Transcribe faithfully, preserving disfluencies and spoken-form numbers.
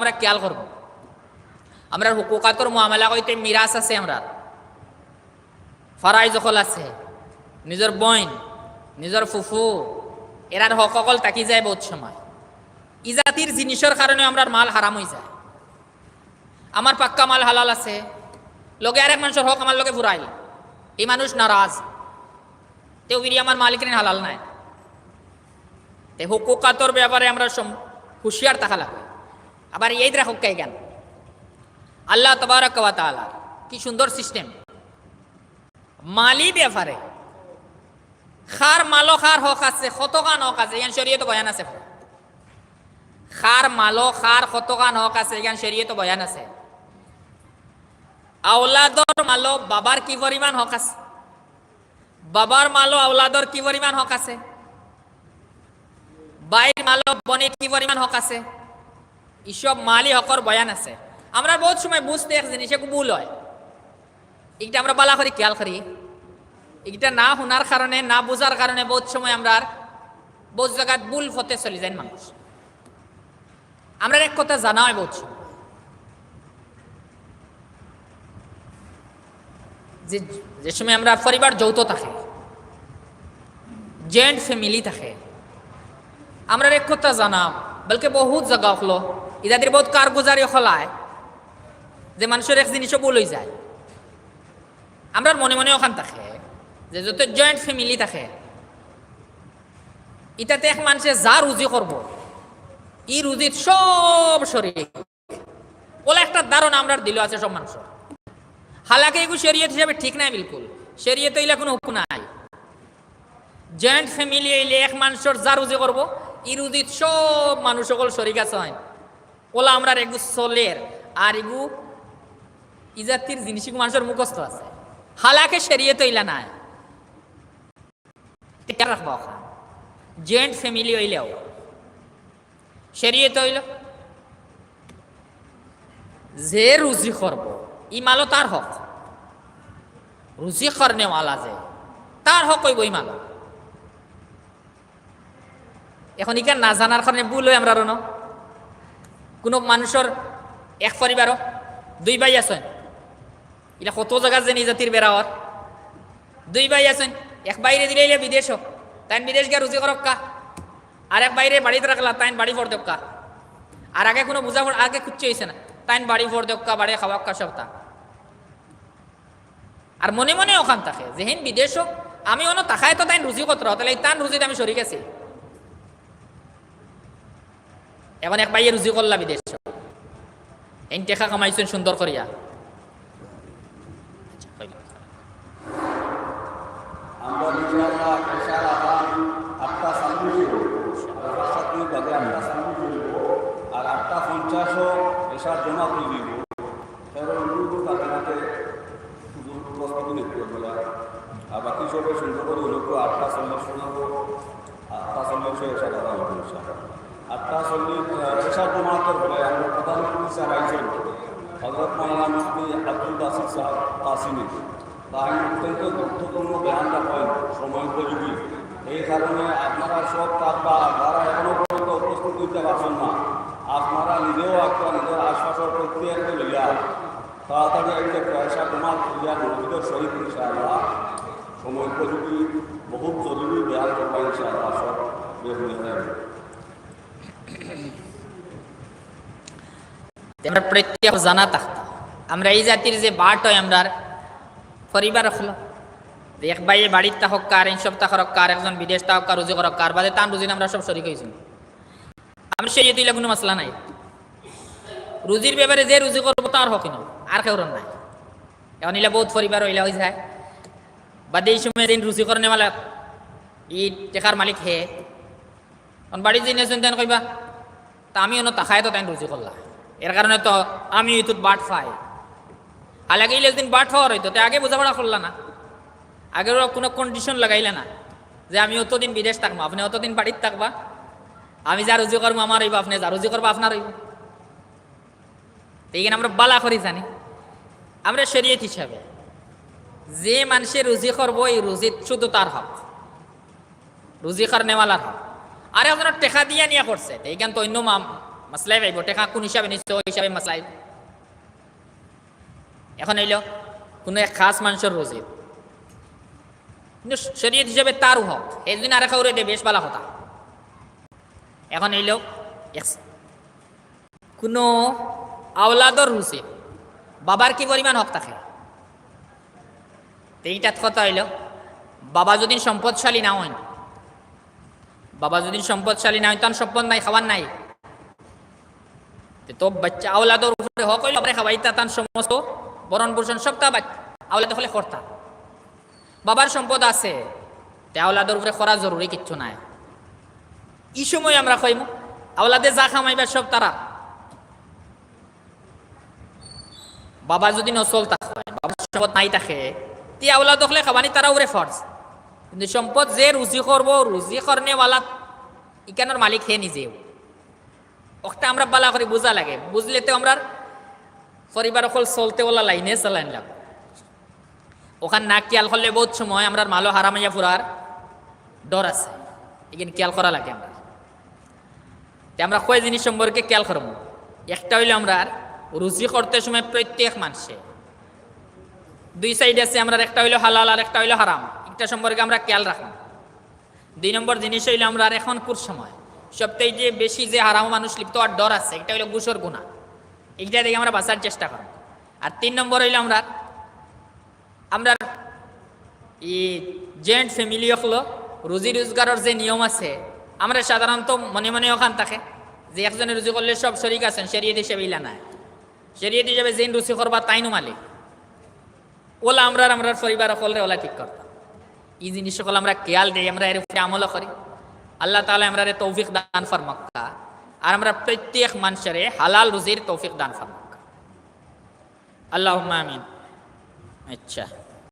আমরা খেয়াল করব। আমরার হুকুকাতর মুআমালা কইতে মিরাস আছে, আমরার ফারাইজ অকল আছে, নিজর বইন, নিজর ফুফু, এরার হক অকল থাকি যায় বউত সময়। ই জাতির জিনিসর কারণে আমরার মাল হারাম অই যায়। আমার পাক্কা মাল হালাল আছে, লগে আরেক মানষর হক আমার লগে ফুরাইল, ই মানুষ নারাজ, তেউ ফিরি আমার মাল ইখান হালাল নায়। তে হুকুকাতর ব্যাপারে আমরা সম-, হুঁশিয়ার থাকা লাগে। আবার ইয়াদ রাখউক্কা ইখান, আল্লাহ তাবারাকা ওয়া তাআলা কি সুন্দর system, মালি ব্যাপারে কার মালো কার হক আছে, কতখান হক আছে, ইখান শরীয়তো বয়ান আছে। কার মালো কার কতখান হক আছে, ইখান শরীয়তো বয়ান আছে। আওলাদর মালো বাবার কি পরিমাণ হক আছে, বাবার মালো আওলাদর কি পরিমাণ হক আছে, ভাইর মালো বইনর কি পরিমাণ হক আছে, ইসব মালি হকর বয়ান আছে। আমরা বউত সময় বুঝতে এক জিনিস একটু ভুল অয়, ইটা আমরা বালা করি খেয়াল করি। ইটা না হুনার কারণে, না বুঝার কারণে বউত সময় আমরার বউত জাগাত ভুল পথে চলি যাইন মানুষ। আমরার এক কথা জানা অয় বউত সময়, যে, যে সময় আমরার পরিবার যৌথ থাকে, joint family থাকে, আমরার এক কথা জানা, বলকে বউত জাগা অকলো, ই জাতির বউত কারগুজারি অকল অয়, যে মানষর এক জিনিসও ভুল অই যায়। আমরার মনে মনে অখান থাকে যে যত joint family থাকে, ইটাতে এক মানষে যা রুজি করব, ই রুজিত সব শরিক। অলা একটা ধারণা আমরার দিলো আছে সব মানষর। হালাকে ইগু শরিয়ত হিসাবে ঠিক নায় বিলকুল। শরিয়তো ইলা কুনু হুকুম নাই। Joint family অইলে এক মানষর যা রুজি করব, ই রুজিত সব মানুষ অকল শরিক আছে অইন। অলা আমরার ইগু চলের, আর ইগু ই জাতির জিনিস ইগু মানষর মুখস্থ আছে। হালাকে শরিয়তো ইলা নায়। ইটা রাখবা অখান। Joint family অইলেও শরিয়ত অইলো, যে রুজি করব, ই মালো তার হক। রুজি করনেওয়ালা যে, তার হক অইবো ই মালো। এখন ইখান না জানার কারণে ভুল অয় আমরার অনো। কুনু মানষর এক পরিবারো দুই ভাই আছইন, ইলা কত জাগাত যে ই জাতির বেড়া অর। দুই ভাই আছইন, এক ভাইরে দিলাইলা বিদেশো, তাইন বিদেশ গিয়া রুজি করউক্কা। আর এক ভাইরে বাড়িত রাখলা, তাইন বাড়ি ফর দেউক্কা। আর আগে কুনু বুঝা পড়-, আগে কুচ্ছু অইছে না, তাইন বাড়ি ফর দেউক্কা, বাড়ি খাওয়াউক্কা সবতা। আর মনে মনে অখান থাকে, যেহেন বিদেশো আমি অনো থাকায় তো তাইন রুজি করতরা, তাইলে তান রুজিত আমি শরিক আছি। এখন এক ভাইয়ে রুজি করলা বিদেশো, এইন টেকা কামাইছইন সুন্দর করিয়া। আমরা ইনশাআল্লাহ এশার আজান আটটা চল্লিশে অইবো, আর পাঁচ সাত মিনিট বাদে আটটা চল্লিশে অইবো, আর আটটা পঞ্চাশো এশার জমাত অইবো। কারণ হুজুর তাদের হাতে হুজুর প্রস্তুতি নিতে হবে। আর বাকি সবাই সুন্দর করে অইলো, আটটা চল্লিশ শোনাবো, আটটা চল্লিশে এশার আজান অইবো ইনশাআল্লাহ। আটটা চল্লিশ, আহ, এশার জমাতের পরে আমরা প্রধান অতিথি হিসাবে আইছেন হযরত মাওলানা মুফতি আব্দুল বাসিত সাহেব কাসিমি। তাই অত্যন্ত গুরুত্বপূর্ণ বয়ান রাখবেন, সময় উপযোগী। এই কারণে আপনারা সব থাকবা, যারা এখনো পর্যন্ত উপস্থিত হইতে পারছেন না, আপনারা নিজেও একটা নিজের আশপাশের প্রত্যেককে লইয়া তাড়াতাড়ি এই যে পয়সা জমা করিয়া মসজিদের শহীদ ইনশাআল্লাহ সময় উপযোগী বহুত জরুরি বয়ান করবা ইনশাআল্লাহ সব বের হয়ে যাবে। তে আমরা প্রত্যেক জানা থাকতা, আমরা এই জাতির যে বাট অয়, আমরার পরিবার অকল, যে এক ভাইয়ে বাড়িত থাকউক্কা, আর ইন সপ্তাহ করউক্কা, আর একজন বিদেশ থাকউক্কা, রুজি করউক্কা, আর বাদে তান রুজিত আমরা সব শরিক অইছি। আমরা শরিয়তো ইলা কুনু মাসলা নাই। রুজির ব্যাপারে যে রুজি করবো তার হক ইনো, আর কেউর নাই। এখন ইলা বহুত পরিবার ইলা অই যায়। বাদে এই সময় যেইন রুজি করনেওয়ালা, ই টেকার মালিক হে। এখন বাড়িত যেইন আছইন তাইন কইবা, "তা আমি অনো থাকায় তো তাইন রুজি করলা, এর কারণে তো আমি ইতুত বাট পাই।" আর আগে ইলা যেইন বাট পাওয়ার অইতো, তে আগে বুঝাপড়া করলা না, আগে ওরা কুনু condition লাগাইলা না যে আমি অতদিন বিদেশ থাকমু, আপনে অতদিন বাড়িত থাকবা, আমি যা রুজি করমু আমার অইবো, আপনে যা রুজি করবা আপনার অইবো। তে ইখান আমরা বালা করি জানি, আমরা শরিয়ত হিসাবে যে মানষে রুজি করবো, ই রুজিত শুধু তার হক, রুজি করনেওয়ালার হক। আর একজনর টেকা দিয়া নিয়া করছে, তে ইখান তো অইন্য মাম-, মাসলাই পাইবো, টেকা কুন হিসাবে নিছে, অউ হিসাবে মাসলাই। এখন অইলো কুনু এক খাছ মানষর রুজি, কিন্তু শরিয়ত হিসাবে তারও হক, হে যুদি আরেক কাউরে দে, বেশ ভালা কথা। এখন অইলো এক, কুনু আওলাদর রুজি, বাবার কি পরিমাণ হক থাকে? তে ইটাত কথা অইলো, বাবা যুদি সম্পদশালী না অইন, বাবা যুদি সম্পদশালী না অইন, তান সম্পদ নাই, খাবার নাই, তে তো বাচ্চা আওলাদর উপরে হক অইলো, বাবারে খাবাইতা, তান সমস্ত ভরণ পোষণ সবতা বাচ-, আওলাদ অকলে করতা। বাবার সম্পদ আছে, তে আওলাদর উপরে করা জরুরি কিচ্ছু নাই। ই সময় আমরা কইমু, আওলাদে যা কামাইবা সব তারার। বাবা যুদি নচলতা অয়, বাবার সম্পদ নাই থাকে, তে আওলাদ অকলে খাবানি তারার উপরে ফরজ। কিন্তু সম্পদ যে রুজি করবো, রুজি করনেওয়ালা, ইখানর মালিক হে নিজেউ। অখটা আমরা ভালা করি বুঝা লাগে, বুঝলে তে আমরার পরিবার অকল চলতে অলা লাইনে চালাইন লাগবো। অখান না খেয়াল করলে বউত সময় আমরার মালো হারাম অইয়া ফুরার ডর আছে, ইখান খেয়াল করা লাগে আমরার। তে আমরা কয় জিনিস সম্পর্কে খেয়াল করমু। একটা অইলো আমরার রুজি করতে সময় প্রত্যেক মানষে দুই side আছে আমরার, একটা অইলো হালাল আর একটা অইলো হারাম, ইটা সম্পর্কে আমরা খেয়াল রাখমু। দুই নম্বর জিনিস অইলো আমরার এখনকুর সময় সবথেকে যে বেশি যে হারাম মানুষ লিপ্ত অওয়ার ডর আছে, ইটা অইলো ঘুষর গুনা, ইটা থাকি আমরা বাঁচার চেষ্টা করমু। আর তিন নম্বর অইলো আমরার, আমরার ই joint family অকলো রুজি রোজগারর যে নিয়ম আছে, আমরা সাধারণত মনে মনে অখান থাকে যে একজনে রুজি করলে সব শরিক আছইন, শরিয়ত হিসাবে ইলা নায়। শরিয়ত হিসাবে যেইন রুজি করবা তাইনউ মালিক। অলা আমরার, আমরার পরিবার অকলরে অলা ঠিক করতাম। ই জিনিস অকল আমরা খেয়াল দেই, আমরা এর উপরে আমল করি। আল্লাহ তাআলা আমরারে তৌফিক দান ফরমাউক্কা, আর আমরার প্রত্যেক মানষরে হালাল রুজির তৌফিক দান ফরমাউক্কা। আল্লাহুম্মা আমিন। আচ্ছা,